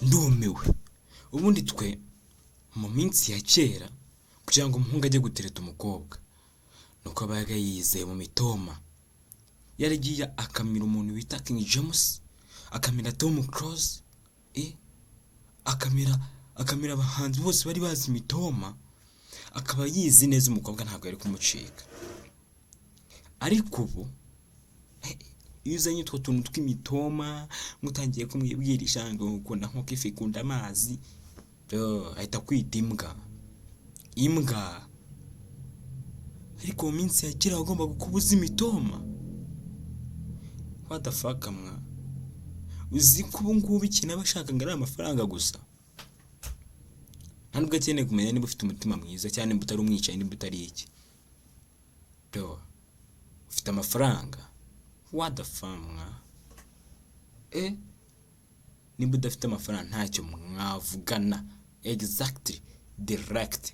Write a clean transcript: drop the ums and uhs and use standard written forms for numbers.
Ndumiwe. Ubundi twe mu minsi ya kera, kugira ngo umuhungu ajye gutereta umukobwa, nuko abaga yizeye mu mitoma, yaragiye akamira umuntu bita King James, akamira Tom Close, akamira abahanzi bose bari bazi imitoma, akaba yizi neza umukobwa, ntabwo yari kumucika. Ariko ubu iyo uzanye utwo tuntu tw'imitoma, mutangiye kumwibwirisha ngo ukunda nk'uko ifi ikunda amazi, bro, ahita akwita imbwa, imbwa. Ariko mu minsi ya kera wagombaga kuba uzi imitoma. What the fuck, mwa? Uzi ko ubu ngubu ikintu aba ashaka ngo ari amafaranga gusa? Nta nubwo akeneye kumenya niba ufite umutima mwiza cyangwa niba utari umwicanyi, niba utari iki. Bro, ufite amafaranga? What the fuck, mwa? Niba udafite amafaranga, ntacyo mwavugana. Exactly, direct.